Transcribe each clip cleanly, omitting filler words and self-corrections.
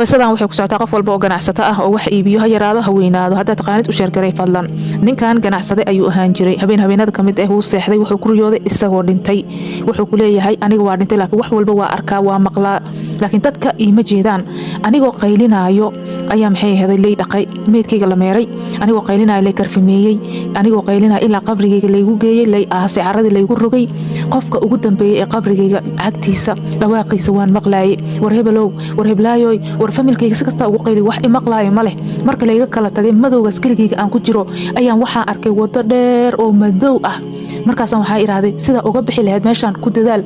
Qisadan waxay ku socotaa qof walba oo ganacsato ah oo wax iibiyo, ha yaraado, ha weynaado. Haddaad taqaanid, u share garay fadlan. Ninkan ganacsade ayuu ahaan jiray. Habeen habeenada kamid ah wuu seexday, wuxuu ku riyooday isagoo dhintay. Wuxuu ku leeyahay, "Aniga waa dhintay, laakiin wax walba waa arkaa, waa maqlaa, laakiin dadka iima jeedaan. Anigoo qaylinaayo ayaa, maxay ahaday, lay dhaqay, meydkayga la meeray. Anigoo qaylinaayo lay karfimeeyey. Anigoo qaylinaayo ilaa qabrigayga laygu geeyey, lay aasay, caradii laygu rogay. Qofka ugu dambeeyey ee qabrigayga cagtiisa dhawaaqiisa waan maqlaayay. War hebelow, war heblaayoy, war familkayga, si kastaa ugu qayli, wax imaqlaayo ma leh. Marka layga kala tagay, madowgaas keligayga aan ku jiro ayaan waxaan arkay waddo dheer oo madow ah. Markaasaan waxaa idhaahday, sida uga bixi lahayd meeshaan ku dadaal."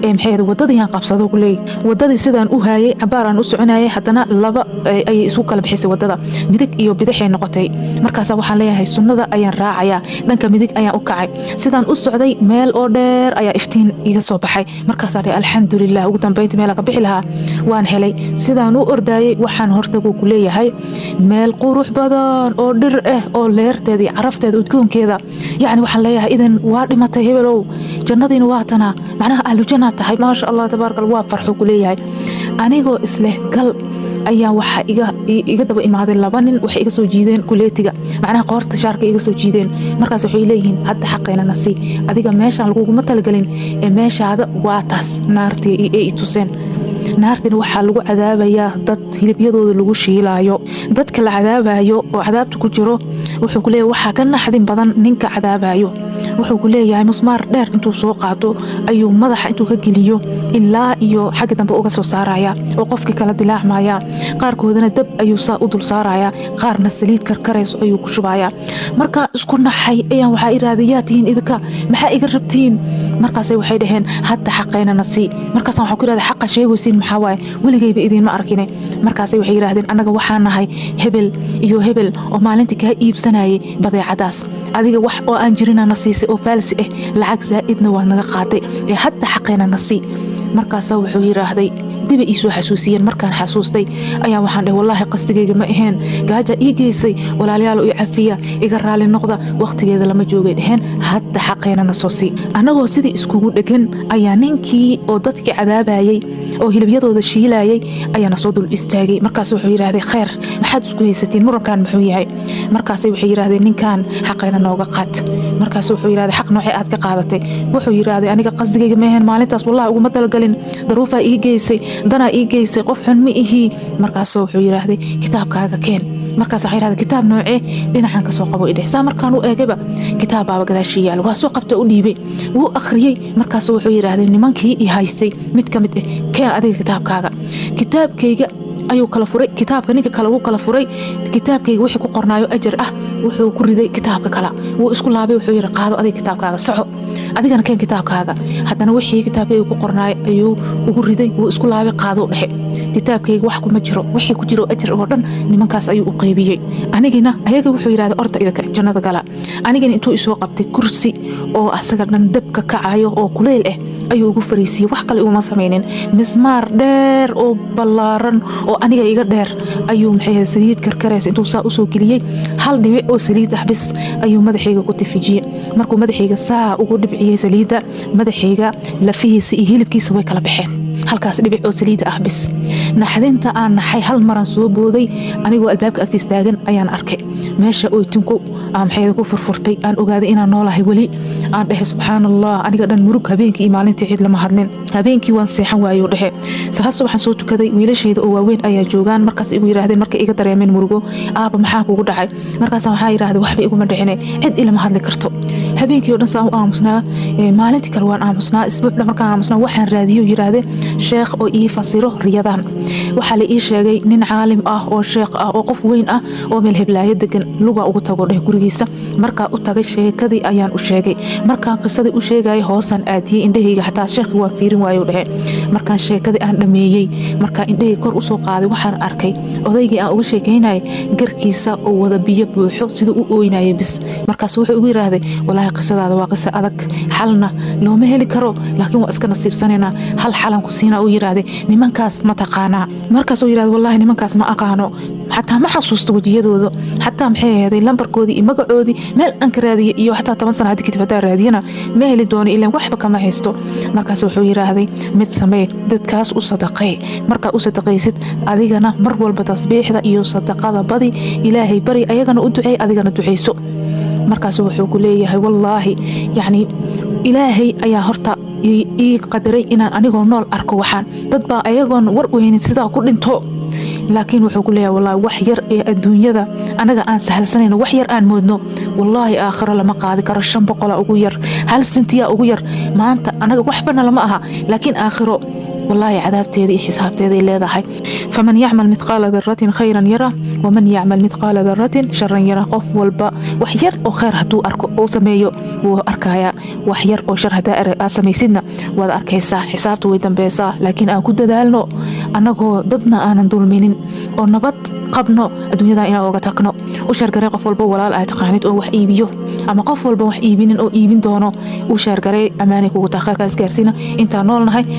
Ee maxay ahayd, waddadii qabsado ku leey. Waddadii sidaan u haayay, cabaar aan u soconayay, haddana laba ayay isku kala bixisay waddada, midig iyo bidixay noqotay. Markaasaa waxaan leeyahay, sunnada ayaan raacayaa, dhanka midig ayaan u kacay. Sidaan u socday, meel oo dheer ayaa iftiin iga soo baxay. Markaasaa dhahay, "Alxamdulilah, ugu dambeynta meelaa ka bixi lahaa waan helay." Sidaan u ordaayay, waxaan hortaguu ku leeyahay meel qurux badan oo dhir ah oo leerteeda iyo carafteeda, udgoonkeeda. Yacni waxaan leeyahay, idan waa dhimatay hebelow, jannadiina waa tanaa, macnaha ahlu jannaa tahay, maasha Allah, tabaaraka Allah." Waa farxo ku leeyahay. Anigoo isleh gal ayaa waxaa iga daba imaaday laba nin. Waxay iga soo jiideen kuleetiga, macnaha qoorta shaarka iga soo jiideen. Markaas waxay leeyihiin, "Hadda xaqayna nasi, adiga meeshaan laguguma talagelin ee meeshaada waa taas, naartii." Ay i tuseen naartina waxaa lagu cadaabayaa dad hilibyadooda lagu shiilaayo. Dadka la cadaabayo oo cadaabta ku jiro, wuxuu ku leeyahay, waxaa ka naxdin badan ninka cadaabayo. Wuxuu ku leeyahay, musmaar dheer intuu soo qaato ayuu madaxa intuu ka geliyo ilaa iyo xagga dambe uga soo saaraya oo qofkii kala dilaacmaya. Qaarkoodana dab ayuu saa u dul saaraya, qaarna saliid karkarayso ayuu ku shubaya. Markaa isku naxay ayaan waxaa idhaahday, "Yaa tihiin idinka? Maxaa iga rabtiin?" Markaasay waxay dhaheen, "Hadda xaqayna na sii." Markaasaan waxaan ku yidhahday, "Xaqa sheegaysiin maxaa waaye? Weligayba idiinma arkine." Markaasay waxay yidhahdeen, "Annaga waxaa nahay hebel iyo hebel oo maalintii kaa iibsanayay badeecadaas. Adiga wax oo aan jirina na siisay oo faalsi ah, lacag zaa'idna waad naga qaaday, ee hadda xaqayna na sii." Markaasaa wuxuu yidhaahday, diba ii soo xasuusiyeen. Markaan xasuustay ayaa waxaan dhahay, "Wallaahi qasdigayga ma aheen, gaaja ii geysay, walaalayaal ii cafiya, iga raali noqda." "Waqtigeeda lama joogay," dheheen, "hadda xaqeena na soo sii." Annagoo sidii iskugu dhegan ayaa ninkii oo dadkii cadaabayay oo hilibyadooda shiilayay ayaana soo dul istaagay. Markaas wuxuu yidhaahday, "Khayr, maxaad isku haysatiin? Murankan muxuu yahay?" Markaasay waxay yidhaahdeen, "Ninkan xaqeena nooga qaad." Markaas wuxuu yidhahday, "Xaq noocee aad ka qaadatay?" Wuxuu yidhaahday, "Aniga qasdigayga ma ahayn maalintaas, wallahi uguma talagalin, daruufaa ii geysay, danaa ii geysay, qof xun ma ihii." Markaasuu wuxuu yidhaahday, "Kitaabkaaga keen." Markaas waxay yidhahday, "Kitaab noocee?" "Dhinacan ka soo qabo," idheh. Saa markaan u eegayba, kitaab baaba gadaashii yaal. Waa soo qabta, u dhiibay, wuu akhriyey. Markaasu wuxuu yidhaahday nimankii i haystay mid ka mid ah, "Keen adiga kitaabkaaga." Kitaabkayga ayuu kala furay, kitaabka ninka kale wuu kala furay. Kitaabkayga wixii ku qornaayo ajar ah wuxuu ku riday kitaabka kale, wuu isku laabay. Wuxuu yidhi, "Qaado adiga kitaabkaaga, soco, adigana keen kitaabkaaga." Haddana wixii kitaabkayga ku qornaayo ayuu ugu riday, wuu isku laabay, "Qaado," dhexe. Kitaabkayga wax kuma jiro. Wixii ku jiro ajar oo dhan nimankaas ayuu u qaybiyey. Anigina ayaga wuxuu yidhahday, "Orda idinka, jannada gala." Anigina intuu isoo qabtay, kursi oo asaga dhan dabka kacayo oo kuleyl ah ayuu ugu fariisiyey. Wax kale iguma samaynin. Mismaar dheer oo ballaaran oo aniga iga dheer ayuu, maxay, saliid karkaraysa intuu saa usoo geliyey, hal dhibic oo saliid ah bis ayuu madaxayga ku tifijiyey. Markuu madaxayga saa ugu dhibciyey saliidda, madaxayga lafihiisa iyo hilibkiisa way kala baxeen, halkaas dhibic oo saliida ah bis. Naxdinta aan naxay, hal maraan soo booday. Anigoo albaabka agtiis taagan ayaan arkay meesha oytinku maxay ku furfurtay. Aan ogaaday inaan noolahay weli. Aan dhehe, "Subxaan Allah." Aniga dhan murug. Habeenkii iyo maalintii cid lama hadlin. Habeenkii waan seexan waayo dhehe. Sahaso waxaan soo tukaday, wiilashayda oo waaweyn ayaa joogaan. Markaas igu yiraahdeen, markay iga dareemeen murugo, "Aaba, maxaa kugu dhacay?" Markaas waxaa yidhaahday, "Waxba iguma dhicine, cid ilama hadli karto." Habeenkii oo dhan saan u aamusnaa, maalintii kale waan aamusnaa, isbuucdha markaan aamusnaa, waxaan raadiyo, yidhaahde, sheekh oo ii fasiro riyadan. Waxaa la ii sheegay nin caalim ah oo sheekh ah oo qof weyn ah oo meel heblaayo degan. Luga ugu tago dheh gurigiisa. Markaa u tagay, sheekadii ayaan u sheegay. Markaan qisadii u sheegayay, hoosaan aadiyey indhahayga, xataa sheekhi waan fiirin waayo dhehe. Markaan sheekadii aan dhameeyey, markaa indhahayga kor usoo qaaday, waxaan arkay odaygii aan uga sheekaynayay garkiisa oo wada biyo buuxo, siduu u ooynayay bis. Markaas wuxuu igu yidhaahday, "Walaahi." Wallaahi qisadaada waa qisa adag, xalna looma heli karo, laakiin waa iska nasiibsanaynaa. Hal xalan ku siinaa, uu yidhaahday. Nimankaas ma taqaanaa? Markaasuu yidhahday, wallaahi nimankaas ma aqaano, xataa ma xasuusto wejiyadooda, xataa maxay ahaday lambarkoodii iyo magacoodii meel aan ka raadiyay, iyo xataa 10 sana haddi kadib haddaa raadiyana ma heli doono, ilaan waxba kama haysto. Markaas wuxuu yidhaahday, mid samee, dadkaas u sadaqee. Markaa u sadaqaysid, adigana mar walba tasbiixda iyo sadaqada badi, Ilaahay bari, ayagana u duceey, adigana ducayso. Markaas wuxuu ku leeyahay, wallaahi yacni Ilaahay ayaa horta ii qadaray inaan anigoo nool arko. Waxaan dad baa ayagoon war weynin sidaa ku dhinto. Laakiin wuxuu ku leeyahay, wallaahi wax yar ee adduunyada anaga aan sahalsanayno, wax yar aan moodno, wallaahi aakhiro lama qaadi karo. 500 ugu yar, hal sintiya ugu yar. Maanta anaga waxbana lama aha, laakiin aakhiro wallaahi cadaabteeda iyo xisaabteeday leedahay. فمن يعمل مثقال ذرة خيرا يره ومن يعمل مثقال ذرة شرا يره. Qof walba wax yar oo khayr hadduu arko oo sameeyo, wuu arkayaa. Wax yar oo shar hadaa aad samaysidna, waad arkaysaa. Xisaabta way dambeysaa, laakiin aan ku dadaalno annagoo dadna aanan dulminin oo nabad qabno adduunyada inaan oga tagno. U share garee qof walba walaal aad taqaanid oo wax iibiyo, ama qof walba wax iibinin oo iibin doono. U share garee, ammaanay kugu tahay. Khayrkaas gaarsiina intaan nool nahay.